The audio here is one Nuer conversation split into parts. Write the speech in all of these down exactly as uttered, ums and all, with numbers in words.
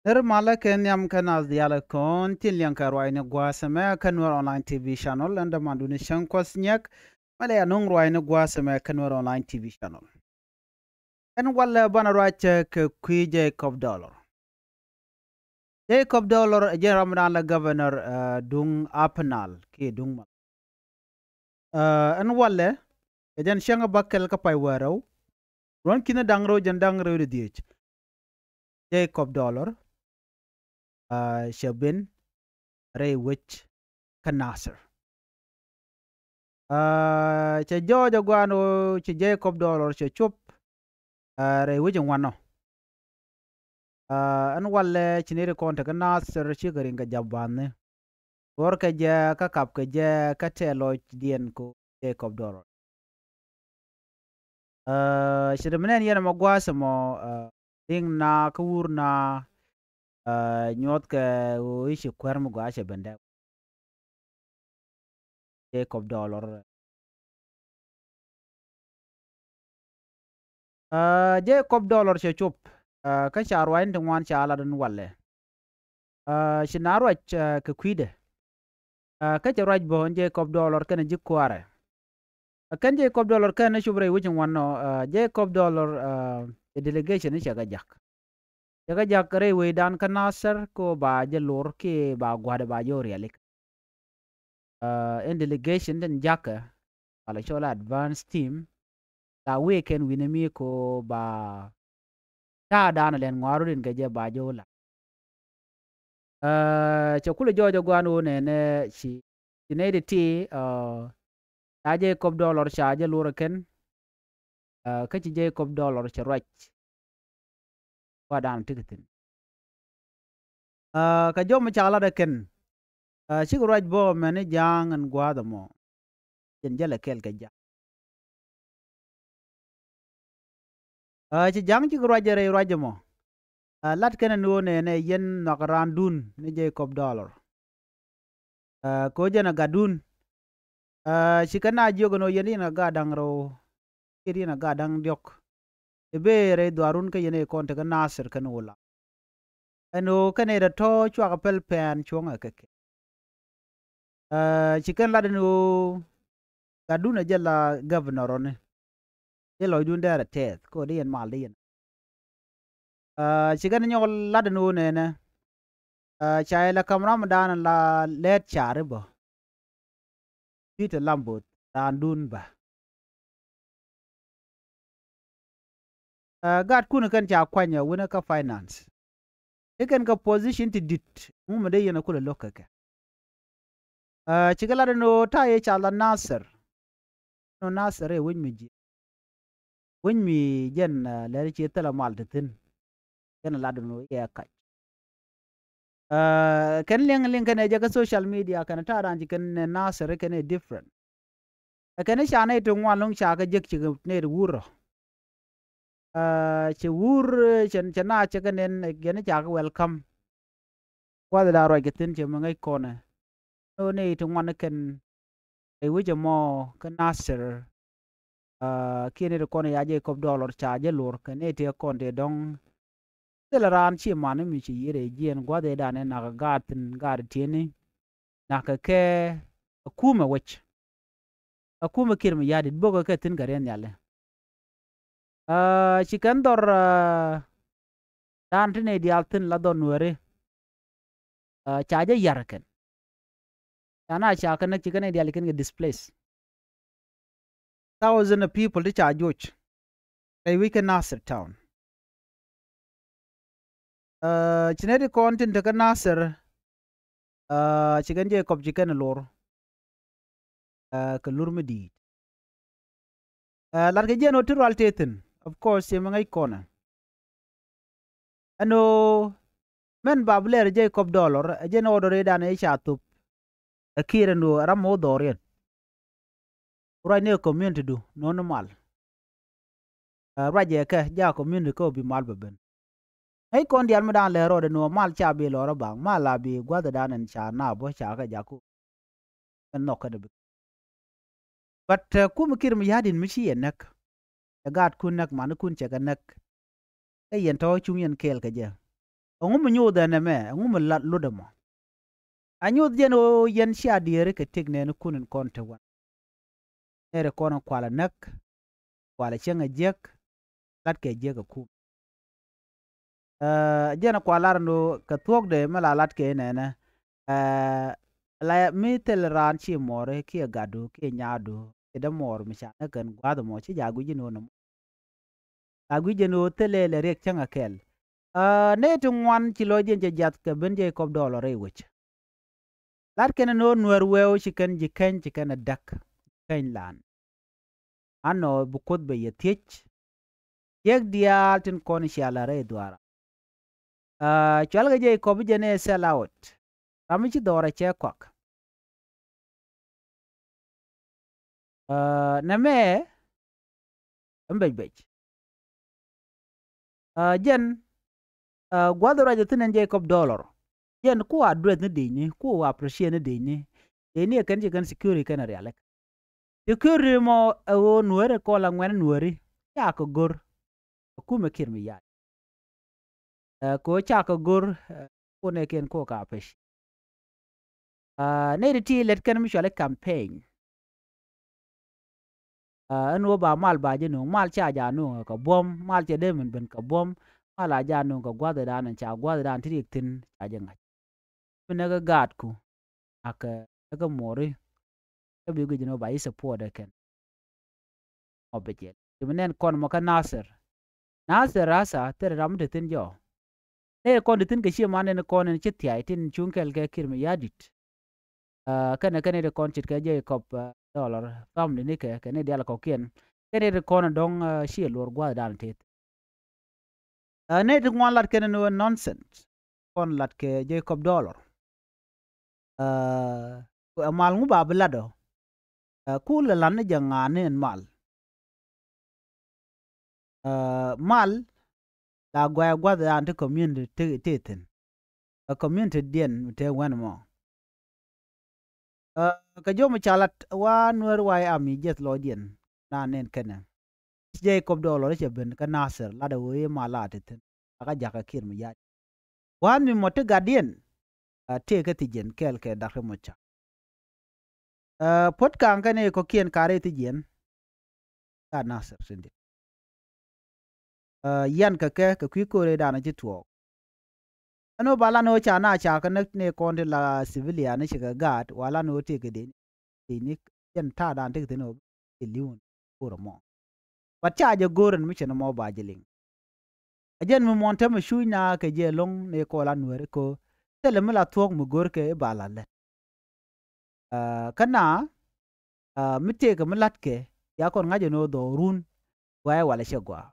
Nir malä kɛ nhiam kɛ nath diaal kɔn tin liɛŋ kɛ ruacni gua̱a̱th ɛmɛ kä Nuer Online T V channel. Ɛn dämandun Cäŋ Kuɔth Nyiɛk. Mɛ lɛ ya nuŋ ruacni gua̱a̱th ɛmɛ kä Nuer Online T V channel. Ɛn walɛ banɛ ruac kɛ kui̱ Jacob Dollar. Jacob Dollar ɛ jɛn ram dan la governor, eh, duŋ Upper Nile kiɛ duŋ Malakal. Eh, ɛn walɛ kɛ jɛn cäŋ bäkɛl kä pay wäl rɛw, ruɔ̱n ki̱n da̱ŋ rɛw jɛn da̱ŋ rɛw di dhiec. Jacob Dollar, eh, cɛ ben rɛy wec kä Nasir. Eh, cɛ jɔɔc ɛ gua̱a̱n ɣöö ci Jacob Dollar cɛ cop, eh, rɛy wec in wanɔ. Eh, ɛn walɛ ci nɛy ti kɔn te kä Nasir cikɛ riŋ kɛ ja̱p ba̱a̱nhi. Ruɔ̱r kɛ jɛ kä kap kɛ jɛ kä tɛɛl lɔcdiɛn ko Jacob Dollar. Eh, ci te mi nɛn yɛn ɛmɔ gua̱a̱th ɛmɔ, eh, riŋna kä wurna, eh, nyuɔth kɛ ɣöö i̱ ci kuäär mi gɔaa cɛ ben dɛk. Jacob Dollar. Eh, Jacob Dollar cɛ cop, eh, kä ca ruac in ti ŋuan ca lat in walɛ. Eh, ci na ruac, eh, kɛ kui̱dɛ. Eh, kä cɛ ruac bä in Jacob Dollar kɛnɛ ji̱ kuaarɛ. Eh, kɛn Jacob Dollar kɛn cop rɛy wec in wanɔ, eh, Jacob Dollar, eh, ɛ delegation in cɛ kɛ jak. Cɛ kɛ jak rɛy wecdan kä Nasir ko ba jɛ lor kiɛ ba gua̱dɛ ba jɛ wä rialikä. Eh, in delegation tin jakä, walɛ cɔl advance team, la wëë kɛn wi̱nɛ mi ko ba ta̱a̱ da̱a̱n lɛn ŋua̱r rut in kɛ jɛ ba jɛ wä la. Eh, cɛ kulɛ jɔɔc ɛ gua̱a̱n ɣöö nɛnɛ ci, ci nɛy ti ti, eh, ca Jacob Dollar ca jɛ lor ɛ kɛn, eh, kä ci Jacob Dollar cɛ ruac. Gua̱a̱r da̱a̱n ti kɛ thi̱n. Eh, kɛ jɔm mi ca lat ɛ kɛn, eh, cikɛ ruac bä mɛn ni ja̱a̱ŋ ɛn gua̱a̱th ɛmɔ. Cɛn jälɛ kɛɛl kɛ ja̱a̱ŋ. Eh, ci ja̱a̱ŋ cikɛ ruac ɛ rɛy ruac ɛmɔ. Eh, lat kɛn ɛn ɣöö nɛnɛ yɛn nhɔak raandun ni Jacob Dollar. Eh, kɛ ɣöö jɛn ɛ gatdun. Eh, ci kɛn na jiök ɛn ɣöö yɛn in ɛ gat da̱ŋ rɛw kiɛ in ɛ gat da̱ŋ diɔ̱k. Ɛ bëë rɛy dhuaarun kä yɛn ɛ kɔn tekä Nasir kɛn wula. Ɛn ɣöö kɛn ɛ rɛ tɔ̱ cuakɛ pɛl pɛn cuɔ̱ŋɛ kɛ kɛ. Eh, ci kɛn lat ɛn ɣöö gatdun ɛ jɛ la governor ɔni. Jɛ lɔcdun dɛɛr ɛ tɛth kɛ ɣöö dee yɛn mal dee yɛn. Ah, ci kɛn nyɔk lat ɛn ɣöö nɛnɛ. Ah, ca yɛ la ka̱m ramdan la lɛɛt car i̱ bä. Peter Lamboth raandun bä. Ah, gaatkun kɛn ca kuany ɛ wi̱nɛ kä finance. I̱ kɛn kɛ position ti di̱t ŋumɛ dee yɛn ɛ kulɛ lo̱k kɛ kɛ. Ah, cikɛ lat ɛn ɣöö ta̱a̱ yɛ ca la Nasir. Nɔ Nasir ɛ wec mi ji̱. Wec mi jɛn, ah, lɛr ci thilɛ mal ti thi̱n. Jɛn lat ɛn ɣöö yɛ kac. Ah, kɛn liŋ liŋ kɛn ɛ jɛ kä social media kɛn ta̱a̱ dan ci kɛn ɛ Nasir kɛn ɛ different. Ɛ kɛn ca nɛy ti ŋuan lo̱ŋ ca kɛ jek ci nɛy ti wur rɔ. Ah, ci wur, cɛ, cɛ na cɛ kɛ nɛn, ɛ, gɛn ca kɛ welcome. Gua̱th da ruac kɛ thi̱n cɛ mi ŋäc kɔnɛ. Nɔ nɛy ti ŋuan kɛn, ɛ wec ɛmɔ kä Nasir. Ah, kiɛ nɛy ti kɔn ya jɛ kɔp dɔlɔr ca jɛ lor kɛ nɛy ti kɔn ti dɔ̱ŋ. Thilɛ raan ci man mi ci yiëër ɛ jiɛɛn gua̱th ëëdan ɛ nak ɛ gaat thi̱n gaat tieni. Nak kɛ kɛ ɛ kumɛ wec. Ɛ kumɛ Kiir Mayardit bokɛ kɛ thi̱n kɛ riɛn nhiali. Ah, ci kɛn dhɔr, ah, dan ti nɛy diaal thi̱n la dhɔr Nuääri. Ah, ca jɛ yar kɛn. Ca na ca kɛ näk ci kɛn nɛy diaal kɛn kɛ displace. Thousand of people ti ca joc rɛy wec kä Nasir town. Ah, ci nɛy ti kɔn tin te kä Nasir, ah, ci kɛn jɛ kɔp ci kɛn lor. Ah, kɛ lur mi di̱i̱t. Ah, lat kɛ jiɛn ɣöö ti rual tëë thi̱n, of course, ci mi ŋäc kɔnɛ. Ɛn ɣöö mɛn ba bi lɛr jɛ kɔp dɔlɔr ɛ jɛn ɣöö dɔr i̱dan i̱ ca thop. Ɛ Kiir ɛn ɣöö ɛ ram mi wä dhɔriɛn. Ruacni ɛ community du nööni mal. Ah, ruacɛ kɛ ja community kä bi mal bɛ ben. Ŋäc kɔn diaal mi dan lɛ rɔɔdɛ ni wä mal ca bi lɔrä baŋ, mal a bi gua̱thɛ dan ɛn ca na bä ca kɛ jaku. Ɛn nhɔk kɛn bi. But, ah, kumɛ Kiir Mayardit mi ci yɛ näk. Ɛ gaatkun näk, manikun cɛ kɛ näk. Ɛ yɛn tɔ̱ cuŋ yɛn kɛɛl kɛ jɛ. Ɛŋu mi nyothɛ nɛmɛ? Ɛŋu mi lat lotdɛ mɔ? A nyoth jɛn ɣöö yɛn cia diɛɛri kɛ tëk nɛɛni kun in kɔn te wän. Nɛɛri kɔn in kualɛ näk, kualɛ cäŋ ɛ jiäk, latkɛ jiäk ɛ kum. Ɛ, jɛn kualɛ lar ni ɣöö kɛ thuɔ̱kdɛ mi la latkɛ inɛnɛ. Ɛ, la mi thil raan ci muɔɔri kiɛ gatdu kiɛ nyaadu kiɛ dämuɔɔr mi ca näk kɛn gua̱a̱th ɛmɔ ci jaak gui̱c in ɣöö nɔmɔ. La gui̱c jɛn ɣöö thilɛ lɛ riɛk cäŋ ɛ kɛl. Ɛ, nɛy ti ŋuan ci lɔcdiɛn cɛ jiath kɛ ben Jekɔb Dɔlɔr rɛy wec. Lat kɛn ɛn ɣöö Nuäär wee ɣöö ci kɛn ji̱ keny, ci kɛn ɛ däk keny lan. Ɛnɔ bi Kuoth bɛ yɛ thiec. Jiäk diaal tin kɔn cia la̱t rɛy dhuaara. Ɛ, cualkɛ Jekɔb i̱ jɛn ɛ sell out. Ram mi ci dhɔrɛ cɛ kɔak. Ɛ, nɛmɛ ɛn bec bec. Ɛ, jɛn, ɛ, gua̱th ruac ɛ thi̱n ɛn Jekɔb Dɔlɔr. Jɛn ku address ni dicni, ku appreciate ni dicni. Dicni ɛ kɛn ci kɛn security kɛn ɛ rialikä. Security mɔ ɛ ɣöö Nuääri kɔn la ŋuɛ̈ni Nuääri. Ca kɛ go̱r. Ɛ kumɛ Kiir mi ya̱a̱t. Ɛ, kɛ ɣöö ca kɛ go̱r, ɛ, kunɛ kiɛn kok a pec. Ɛ, nɛy ti ti lät kɛn mi cuali campaign. Ɛ, ɛn ɣöö ba mal ba jɛ nuŋ, mal ca ja nuŋ kɛ buɔ̱m, mal cɛ dee min ben kɛ buɔ̱m, mal a ja nuŋ kɛ gua̱thdan ɛn ca gua̱thdan ti riɛk thi̱n ca jɛ ŋa̱c. Mi näk ɛ gaatku, akɛ näk ɛ muɔri, kä bi guic ni ɣöö ba ji̱ support ɛ kɛn. Mɔ bi jɛl. Ci mi nɛn kɔn mɔ kä Nasir. Nasir asa thil ram mi te thi̱n jɔɔ. Nɛy kɔn te thi̱n kɛ cie man nɛn kɔn ɛn ci thia̱y tin cuŋ kɛl kɛ Kiir mi ya̱a̱ di̱t. Ɛ, kɛnɛ kɛnɛ ti kɔn ce̱tkɛ Jekɔb, ɛ, Dɔlɔr family ni kɛ, kɛ nɛy diaal kɔ̱kiɛn. Kɛnɛ ti kɔn dɔ̱ŋ, ɛ, ciɛ luɔr gua̱thdan teth. Ɛ, nɛy ti ŋuan lat kɛn ni wä nonsense. Kɔn lat kɛ Jekɔb Dɔlɔr. Ɛ, ɛ mal ŋu ba bi lat ɔ? Ɛ, ku lɛ lat ni jɛ ŋa̱a̱n ni ɛn mal. Ɛ, mal la guay gua̱th an ti community ti, ti thi̱n. Ɛ community diɛn mi te wɛn mɔ. Ɛ, kɛ jɔm ca lat wa Nuäär way ami jiɛth lɔcdiɛn na nɛn kɛnɛ. Ci Jekɔb Dɔlɔr cɛ ben kä Nasir lat ɛ wee ma lat ti thi̱n. Aka jakä Kiir mi ya̱a̱t. Gua̱a̱th mi mɔ ti gatdiɛn. Ɛ, tëëkä thi jiɛn kɛɛl kɛ da̱k ri mɔ ca. Ɛ, puɔ̱t ka̱a̱ŋ kɛn i̱ kɔ̱kiɛn ka̱r i̱ thi jiɛn. Ka Nasir thi̱n di̱t. Ɛ, yian kɛ kɛ, kɛ kui̱ ko̱r i̱ da̱a̱n ci tuɔɔk. Ɛn ɣöö ba lan ɣöö ca na ca kä näk ni kɔn ti la civilian ni cikɛ gaat, wa lan ɣöö tëëkɛ dee ni, dee ni, jɛn ta̱a̱ da̱a̱n tëëkɛ thi̱n ɣöö i̱ li̱w ni ko̱r ɛmɔ. But ca jɛ go̱o̱r ɛn mi cɛn ɛmɔ ba jɛ liŋ. Ɛ jɛn mi muɔ̱ɔ̱n täämɛ cuuc na kɛ jɛ ɛlɔ̱ŋ ni kɔn la Nuääri kɛ ɣöö thilɛ mi la thuɔ̱k mi go̱o̱rkɛ i̱ ba la lät. Ɛ, kä na, ɛ, mi tëëkɛ mi la̱tkɛ, ya kɔn ŋa̱c ɛn ɣöö dhɔrun gua̱a̱c walɛ cɛ gua̱a̱.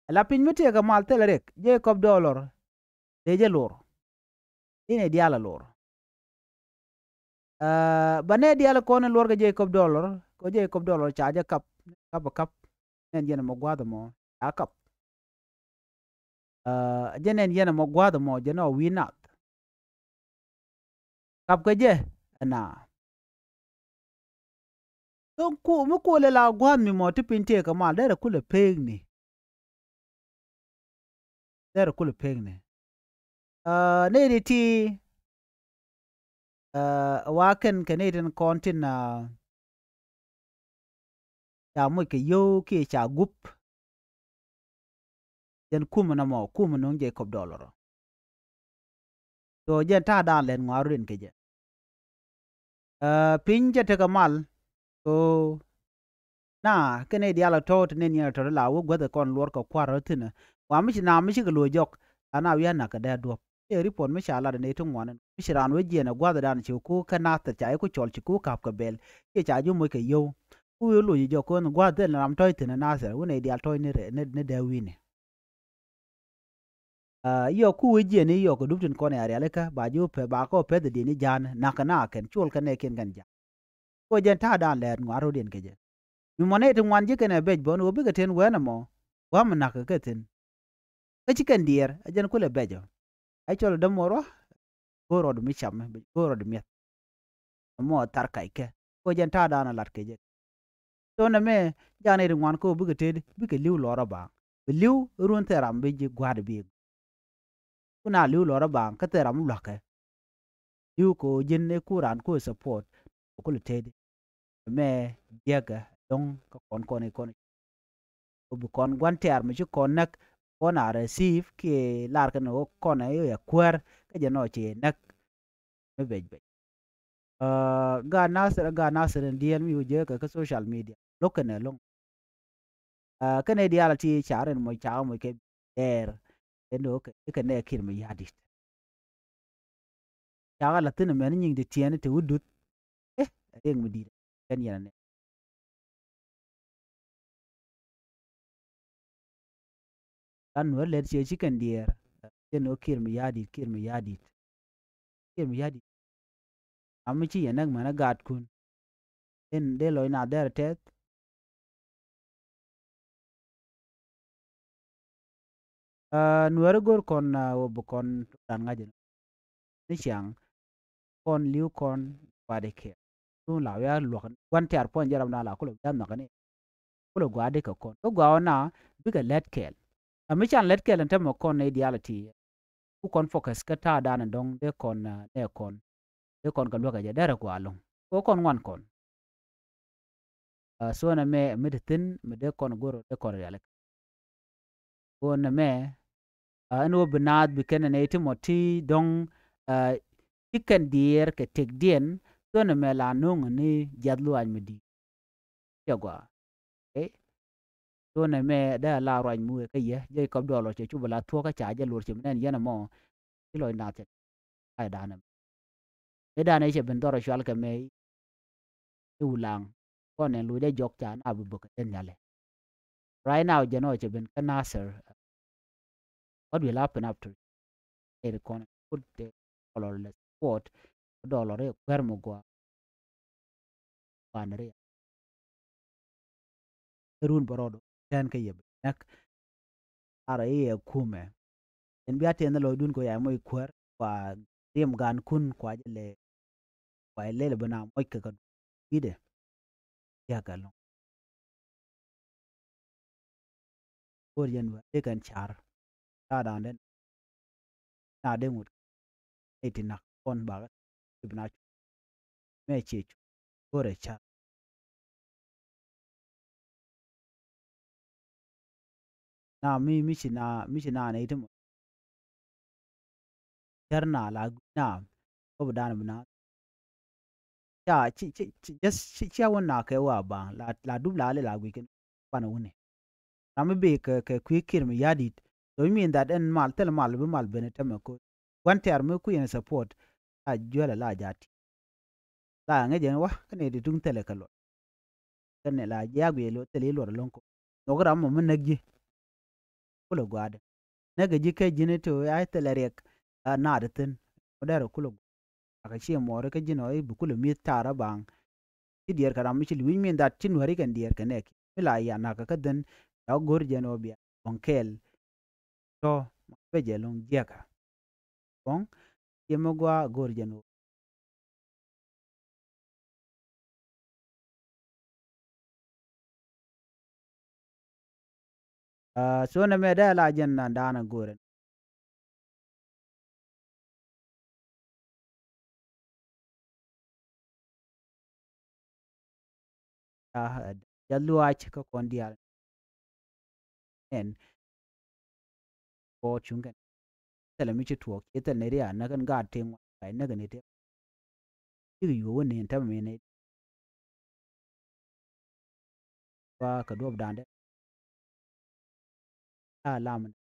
Ɛ la piny mi tëëkɛ mal thilɛ riɛk, Jekɔb Dɔlɔr dee jɛ lor. Inɛ diaal ɛ lor. Ɛ, bä nɛ diaal kɔn in luɔr kɛ Jekɔb Dɔlɔr, kɛ Jekɔb Dɔlɔr ca jɛ kap, kap, kap. Nɛn yɛn ɛmɔ gua̱a̱th ɛmɔ ca kap. Ɛ, jɛ nɛn yɛn ɛmɔ gua̱a̱th ɛmɔ jɛ nɔ wi̱i̱ nath. Kap kɛ jɛ ɛna. Thok ku mi kuɔlɛ la gua̱a̱th mi mɔ ti piny tëëkɛ mal derɛ kulɛ pekni. Derɛ kulɛ pekni. Ɛ, nɛy ti ti, ɛ, wa kɛn kɛ nɛy tin kɔn tin, ɛ, ca moc kɛ yio̱w kiɛ ca gup. Jɛn kumɛ nɔmɔ, kumɛ nuŋ Jekɔb Dɔlɔr. So jɛn ta̱a̱ da̱a̱n lɛt ŋɔaar rut in kɛ jɛ. Ɛ, piny cɛ tekɛ mal. So na kɛn i̱ diaal ɛ tɔ̱ ti nɛn yɛn ɛ tɔ̱ ti la wä guäth ɛ kɔn luɔr kɛ kua̱r rɔ thi̱n ɛ. Wa mi ci na mi cikɛ lo̱c jɔk la na wi̱i̱ a nak kɛ dee duɔ̱p. Cɛ ri puɔ̱n mi ca lat ɛ nɛy ti ŋuan ɛn mi ci raan wä jiɛn ɛ gua̱thdan ci ku kɛ Nathir ca i̱ ku cɔl ci ku ka̱p kɛ bɛl. Kiɛ ca ji̱ moc kɛ yio̱w. Ku wi̱i̱ lo̱c jɔk kɔn gua̱th thil ram tɔ̱c thi̱n ɛ Nathir wä nɛy diaal tɔ̱c ni rɛ ni, ni dee wi̱i̱ni. Ɛ, yɔk ku wee jiɛn i̱ yɔk kɛ dup tin kɔn ɛ a rialikä ba ji̱ wä pɛ ba kɔ pɛth ɛ diɛn i̱ ja̱a̱n nakä na kɛn col kɛ nɛɛkiɛn kɛn ja̱a̱n. Kɔ jɛn ta̱a̱ da̱a̱n lɛɛt ŋuan rot diɛn kɛ jɛ. Mi mɔ nɛy ti ŋuan ji̱ kɛn ɛ bɛc bä ni wä bikɛ ten wɛn ɛmɔ. Gua̱a̱m mi nakä kɛ thi̱n. Kä ci kɛn diɛɛr ɛ jɛn kulɛ bɛc ɔ. Ɛ cɔl ɛ dämuɔr wä. Go̱o̱r rɔɔd mi cam, go̱o̱r rɔɔd mi̱eth. Ɛmɔ thar kackɛ. Kɔ jɛn ta̱a̱ da̱a̱n a lat kɛ jɛ. So nɛmɛ, jak nɛy ti ŋuan kä ɣöö bikɛ tet, bikɛ li̱w lɔrä baaŋ. Bi li̱w run thɛɛr ram bi ji̱ gua̱a̱r bi. Kun a li̱w lɔrä baŋ kä thil ram mi lua̱kɛ. Li̱w kɛ ɣöö ji̱n i̱ kur raan ku support kɛ kulɛ tëëdi. Mɛ jiäkɛ dɔ̱ŋ kä kɔn kɔn i̱ kɔn. Kɛ bi kɔn gua̱n tɛ̈r mi ci kɔn näk kɔn a receive kiɛ lar kɛn ɣöö kɔn i̱ ɛ kuäär kä jɛ nɔ ci näk. Mi bec bec. Aa, gaat Nasir, gaat Nasir in diɛɛl mi wä jek kɛ kä social media. Lo̱k kɛn ɛ lo̱ŋ. Aa, kɛn ɛ diaal a ti car in moc cakɛ moc kɛ dɛɛr. Kɛn do̱ kɛ, kɛ nɛ Kiir Mayardit. Cakɛ la thin mɛn nyiŋ ti tiɛɛni ti wä duth. Eh, riɛk mi di̱i̱t. Kɛn yɛn anɛ. Lan nuɔ̱ɔ̱r lɛt ciɛ ci kɛn diɛɛr. Jɛn ɣöö Kiir Mayardit, Kiir Mayardit. Kiir Mayardit. Ram mi ci yɛn näk mɛn a gaatkun. Ɛn dee lɔc na dhɛr tɛth. Aa, nuɛɛri go̱r kɔn, aa, wä bi kɔn dan ŋa̱c ni ciaŋ kɔn li̱w kɔn gua̱a̱di kiɛ. Tun la wiaa luɔk gua̱n tiar puɔ̱ny jɛ ram dan la kulɛ wiaa nhɔk ni. Kulɛ gua̱a̱di kɛ kɔn. Kä gua̱a̱ wä na bikɛ lɛt kɛɛl. Aa, mi can lɛt kɛɛl ɛn tämɛ kɔn ni diaal ti. Ku kɔn focus kä ta̱a̱ dan ɛn dɔ̱ŋ dee kɔn, aa, nɛ kɔn. Dee kɔn kɛ luäk ɛ jɛ derɛ gua̱a̱ lo̱ŋ. Kɛ kɔn ŋuan kɔn. Aa, so nɛ mɛ mi ti thi̱n mi dee kɔn go̱r dee kɔn rialikä. Kɔn nɛ mɛ, aa, ɛn ɣöö bi naath bi kɛn ɛ nɛy ti mɔ ti dɔ̱ŋ, aa, ci kɛn diɛɛr kɛ tëkdiɛn. So nɛ mɛ la no̱o̱ŋ ni jiath luaac mi di̱i̱t. Cɛ gɔaa. Okay. So nɛ mɛ dee a la ruac mi wee kä yɛ jɛ kɔp dɔɔl ɔ cɛ cup a la thuɔ̱k kä ca jɛ luɔr cɛ mi nɛn yɛn ɛmɔ. Ci lɔc naath cɛ. Ay danɛ. Mëë danɛ cɛ ben dhɔr a cual kɛ mɛ i̱ Wulaŋ. Kɔn ɛn luc dee jɔk ca na bi bök kɛ jɛ nhialɛ. Right now jɛn ɔ cɛ ben kä Nasir. What will happen after? Eri kɔn kut de kɔlɔr lɛ support. Dɔlɔr i̱ kuɛr mi gua. Kuan ri. Run bä rɔɔd tɛn kä yɛ bɛ nɛk. Arɔ i̱ yɛ kumɛ. Ɛn bia tiɛn lɔcdun kɛ ya moc kuäär kua rim gankun kua jɛ lɛ. Kua jɛ lɛl bä na moc kɛ kɛ dui̱dɛ. Diak kɛ lo̱ŋ. Go̱o̱r jɛn bä dee kɛn car. Ta̱a̱ da̱a̱n den. Na dee ŋut. Nɛy ti nak kɔn bakä. Ti bi na cu. Mɛ ciɛ cu. Go̱o̱rɛ car. Na mi, mi ci na, mi ci na nɛy ti mɔ. Cär na la gui̱c na. Kɔ bi dan bi na. Ca ci, ci, ci, just ci, ci a wun na kɛ wa ba. La, la dup la li la gui̱c kɛn. Pan wuni. Ram mi bi kɛ, kɛ kui̱ Kiir Mayardit. So it mean that ɛn mal, thil mal, bi mal ben tɛmɛ ko. Gua̱n tɛɛr mi kui̱ ɛn support. La juɛl la jati. La ŋäc ɛn wa, kɛn ɛ di tuŋ thilɛ kɛ luɔt. Kɛn ɛ la jiak wi̱i̱ luɔt, thilɛ luɔt ɛlɔ̱ŋ ko. Nhɔk ram mɔ mi näk ji̱. Kulɛ gua̱a̱dɛ. Näk ji̱ kɛ ji̱n ito, a thilɛ riɛk, a naat thi̱n. Ɔ dɛr kulɛ gua̱a̱dɛ. Akɛ ci mɔɔri kä ji̱n ɔ i̱ bi kulɛ mi̱th taar a baŋ. Ci diɛɛr kɛ ram mi ci li̱w, which mean that ci nuääri kɛn diɛɛr kɛ nɛɛki. Mi la ya nakä kä dhän, ca go̱r jɛn ɔ bia buɔ̱ŋ kɛɛl. Tɔ ma bɛ jɛ lo̱ŋ jiɛkä. Buɔ̱ŋ, ciɛ mi gua go̱r jɛn ɔ. Aa, so nɛ mɛ dee la jɛn na daanɛ go̱rɛ. Aa, jɛ luaac kä kɔn diaal. Ɛn. Kɔ cuŋ kɛn. Thilɛ mi ci tuɔɔk, ci thil ni ria, näk kɛn gaat tëë ŋuan, kay näk kɛn ite. Cikɛ yuɔk wä neen tämɛ mi ni. Ba kɛ duɔp da̱a̱n dɛ. A lam ni.